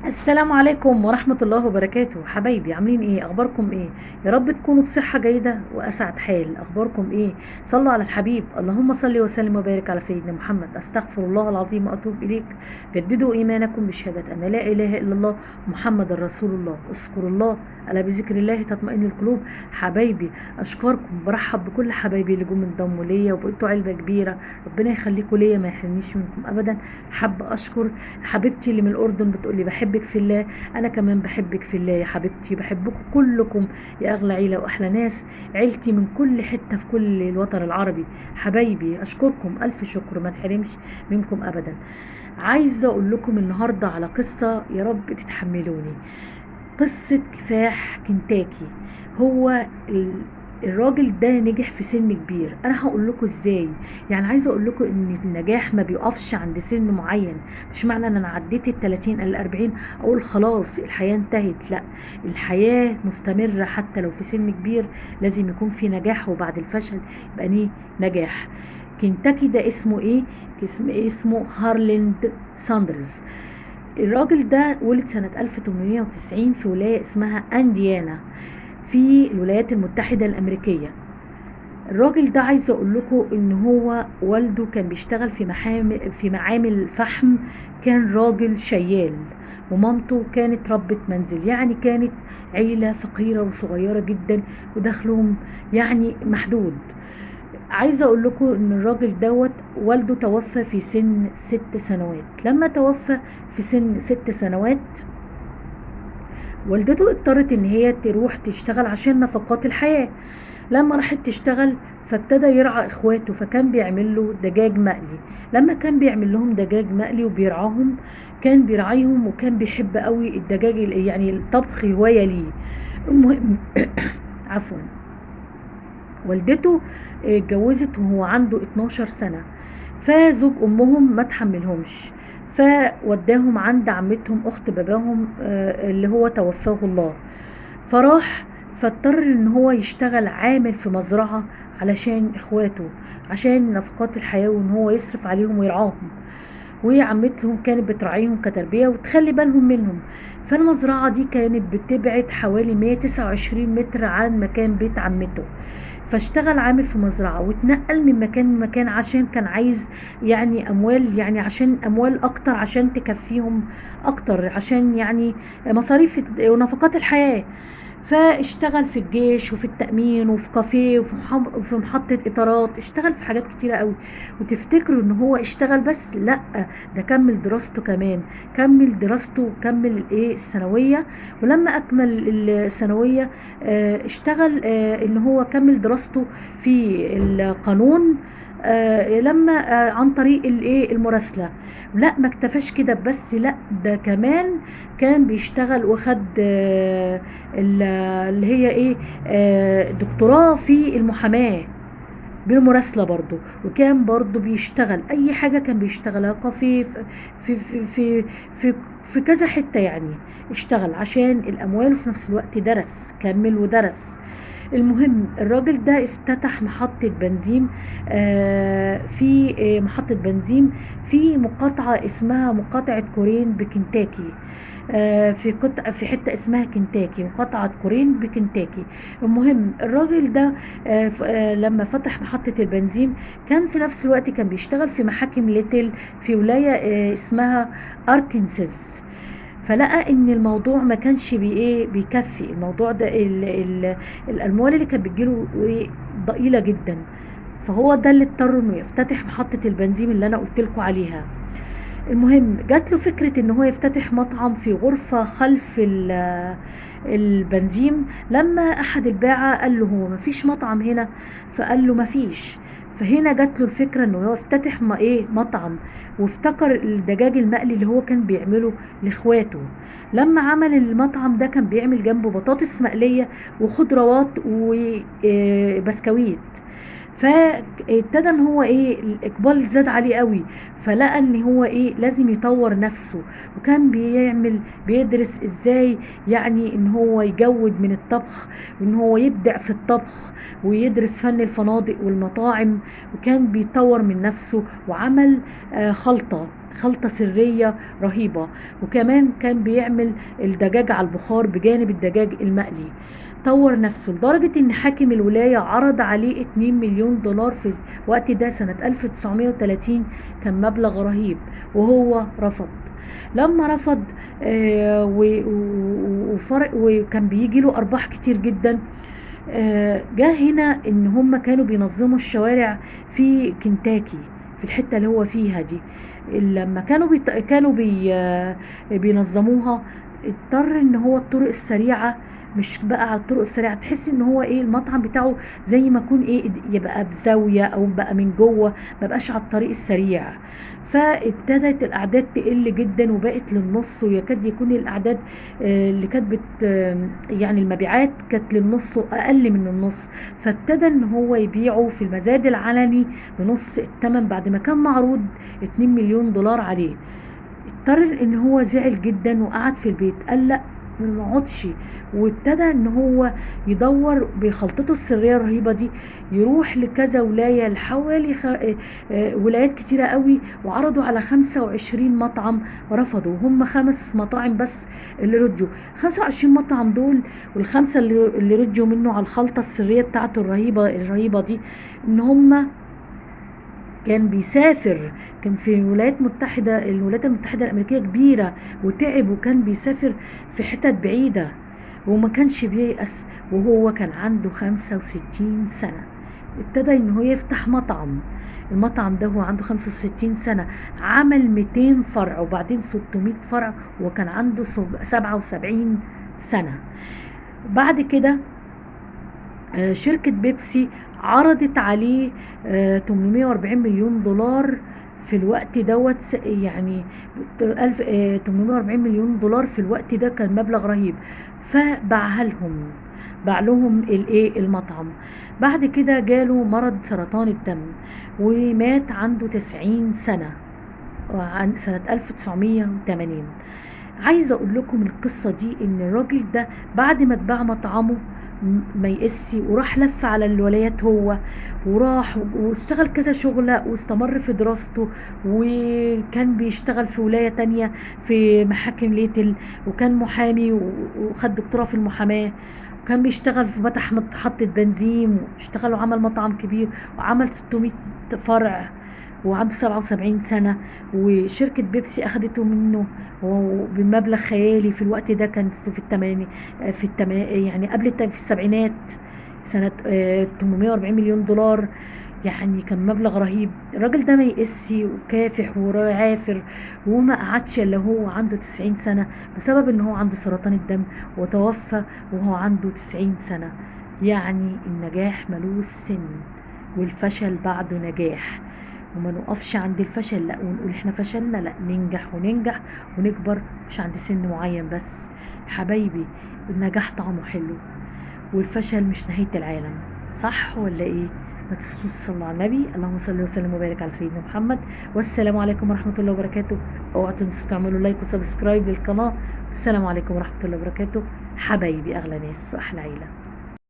السلام عليكم ورحمة الله وبركاته. حبايبي عاملين ايه؟ اخباركم ايه؟ يا رب تكونوا بصحة جيدة واسعد حال. اخباركم ايه؟ صلوا على الحبيب، اللهم صل وسلم وبارك على سيدنا محمد. استغفر الله العظيم واتوب اليك. جددوا ايمانكم بشهادة ان لا اله الا الله محمد رسول الله. اذكروا الله، الا بذكر الله تطمئن القلوب. حبايبي اشكركم، برحب بكل حبايبي اللي جم انضموا ليا وبقيتوا علبة كبيرة، ربنا يخليكم ليا ما يحرمنيش منكم ابدا. حابة اشكر حبيبتي اللي من الاردن بتقولي بحبك في الله، انا كمان بحبك في الله يا حبيبتي، بحبكم كلكم يا اغلى عيله واحلى ناس، عيلتي من كل حتة في كل الوطن العربي. حبايبي اشكركم الف شكر، ما انحرمش منكم ابدا. عايزه اقول لكم النهارده على قصة يا رب تتحملوني، قصة كفاح كنتاكي. هو الراجل ده نجح في سن كبير، انا هقول لكم ازاي. يعني عايزه اقول لكم ان النجاح ما بيقفش عند سن معين، مش معنى ان انا عديت ال 30 ال 40 اقول خلاص الحياة انتهت، لا، الحياة مستمرة حتى لو في سن كبير لازم يكون في نجاح، وبعد الفشل يبقى ليه نجاح. كنتاكي ده اسمه ايه؟ اسمه هارلند ساندرز. الراجل ده ولد سنة 1890 في ولاية اسمها انديانا في الولايات المتحدة الأمريكية. الراجل ده عايز اقول لكم ان هو والده كان بيشتغل في معامل فحم، كان راجل شيال، ومامته كانت ربة منزل، يعني كانت عيلة فقيرة وصغيرة جدا ودخلهم يعني محدود. عايزة اقول لكم ان الراجل دوت والده توفى في سن 6 سنوات. لما توفى في سن 6 سنوات والدته اضطرت ان هي تروح تشتغل عشان نفقات الحياة. لما راحت تشتغل فابتدى يرعى اخواته، فكان بيعمل له دجاج مقلي. لما كان بيعمل لهم دجاج مقلي وبيرعاهم، كان بيرعيهم وكان بيحب قوي الدجاج، يعني الطبخ هواية ليه. المهم عفوا، والدته اتجوزت وهو عنده 12 سنة، فزوج امهم ما تحملهمش، فوداهم عند عمتهم اخت باباهم اللي هو توفاه الله. فراح فاضطر ان هو يشتغل عامل في مزرعة علشان اخواته، عشان نفقات الحياة وان هو يصرف عليهم ويرعاهم، وعمتهم كانت بتراعيهم كتربية وتخلي بالهم منهم. فالمزرعة دي كانت بتبعد حوالي 129 متر عن مكان بيت عمته، فاشتغل عامل في مزرعة واتنقل من مكان لمكان عشان كان عايز يعني اموال، يعني عشان اموال اكتر عشان تكفيهم اكتر، عشان يعني مصاريف ونفقات الحياة. فاشتغل في الجيش وفي التأمين وفي كافيه وفي محطة إطارات، اشتغل في حاجات كتيرة قوي. وتفتكروا ان هو اشتغل بس؟ لا، ده كمل دراسته كمان، كمل دراسته وكمل الايه الثانوية. ولما اكمل الثانوية اشتغل ان هو كمل دراسته في القانون، لما عن طريق الايه المراسلة. لا، ما اكتفاش كده بس، لا ده كمان كان بيشتغل وخد اللي هي ايه دكتوراه في المحاماة بالمراسلة برضو. وكان برضو بيشتغل اي حاجة، كان بيشتغلها كافيه في في في في في كذا حتة، يعني اشتغل عشان الاموال، وفي نفس الوقت درس، كمل ودرس. المهم الراجل ده افتتح محطة بنزين، في محطة بنزين في مقاطعة اسمها مقاطعة كورين بكنتاكي، في حتة اسمها كنتاكي، مقاطعة كورين بكنتاكي. المهم الراجل ده لما فتح محطة البنزين كان في نفس الوقت كان بيشتغل في محاكم ليتل في ولاية اسمها أركنساس. فلقى ان الموضوع ما كانش بيكفي الموضوع ده، الاموال اللي كانت بتجيله ضئيلة جدا. فهو ده اللي اضطر انه يفتتح محطة البنزين اللي انا قلت لكم عليها. المهم جات له فكرة ان هو يفتتح مطعم في غرفة خلف البنزين. لما احد الباعة قال له هو مفيش مطعم هنا، فقال له مفيش. فهنا جات له الفكرة انه هو يفتتح مطعم، وافتكر الدجاج المقلي اللي هو كان بيعمله لاخواته. لما عمل المطعم ده كان بيعمل جنبه بطاطس مقلية وخضروات وبسكويت. فابتدى ان هو الاقبال زاد عليه قوي، فلقى ان هو لازم يطور نفسه، وكان بيدرس ازاي يعني ان هو يجود من الطبخ، وان هو يبدع في الطبخ، ويدرس فن الفنادق والمطاعم، وكان بيطور من نفسه وعمل خلطة خلطة سرية رهيبة. وكمان كان بيعمل الدجاج على البخار بجانب الدجاج المقلي. طور نفسه لدرجة ان حاكم الولاية عرض عليه 2 مليون دولار في وقت ده سنة 1930، كان مبلغ رهيب، وهو رفض. لما رفض وفرق، وكان بيجي له ارباح كتير جدا. جه هنا ان هم كانوا بينظموا الشوارع في كنتاكي، في الحتة اللي هو فيها دي، لما كانوا بينظموها، اضطر ان هو الطرق السريعة، مش بقى على الطرق السريعة، تحس ان هو ايه المطعم بتاعه زي ما يكون ايه، يبقى في زاوية او بقى من جوه، ما بقاش على الطريق السريع. فابتدت الاعداد تقل جدا وبقت للنص، ويكاد يكون الاعداد اللي كانت يعني المبيعات كانت للنص واقل من النص. فابتدى ان هو يبيعه في المزاد العلني بنص الثمن بعد ما كان معروض 2 مليون دولار عليه. اضطر ان هو زعل جدا وقعد في البيت، قال لا ما اقعدش، وابتدى ان هو يدور بخلطته السرية الرهيبة دي، يروح لكذا ولاية، لحوالي ولايات كتيرة قوي، وعرضوا على 25 مطعم، رفضوا. هم 5 مطاعم بس اللي رضيوا. 25 مطعم دول والخمسة اللي رضيوا منه على الخلطة السرية بتاعته الرهيبة دي، ان هم كان بيسافر، كان في الولايات المتحدة، الولايات المتحدة الأمريكية كبيرة، وتعب وكان بيسافر في حتت بعيدة وما كانش بييأس. وهو كان عنده 65 سنة ابتدى ان هو يفتح مطعم. المطعم ده هو عنده 65 سنة عمل 200 فرع وبعدين 600 فرع، وكان عنده 77 سنة. بعد كده شركة بيبسي عرضت عليه 840 مليون دولار في الوقت دوت، يعني 840 مليون دولار في الوقت ده كان مبلغ رهيب. فباعها لهم، باع لهم الايه المطعم. بعد كده جاله مرض سرطان الدم ومات عنده 90 سنة سنة 1980. عايزة اقول لكم القصة دي، ان الراجل ده بعد ما اتباع مطعمه ما يقسي، وراح لف على الولايات هو، وراح واشتغل كذا شغلة، واستمر في دراسته، وكان بيشتغل في ولاية تانية في محاكم ليتل، وكان محامي وخد دكتوراه في المحاماة، وكان بيشتغل في فتح محطة بنزين، واشتغل وعمل مطعم كبير، وعمل 600 فرع، وعنده 77 سنة. وشركة بيبسي أخدته منه بمبلغ خيالي في الوقت ده، كان في التماني، في التما-، يعني قبل في السبعينات، سنة 840 مليون دولار، يعني كان مبلغ رهيب. الراجل ده ما يقسي وكافح وعافر، وما قعدش الا هو عنده 90 سنة، بسبب ان هو عنده سرطان الدم، وتوفى وهو عنده 90 سنة. يعني النجاح ملوش سن، والفشل بعده نجاح. وما نقفش عند الفشل، لا، ونقول احنا فشلنا، لا، ننجح وننجح ونكبر، مش عند سن معين بس. حبايبي النجاح طعمه حلو، والفشل مش نهاية العالم، صح ولا ايه؟ ما تنسوش تصلوا على النبي، اللهم صل وسلم وبارك على سيدنا محمد. والسلام عليكم ورحمة الله وبركاته. اوعوا تنسوا تعملوا like و subscribe للقناة. السلام عليكم ورحمة الله وبركاته حبايبي، اغلى ناس واحلى عيلة.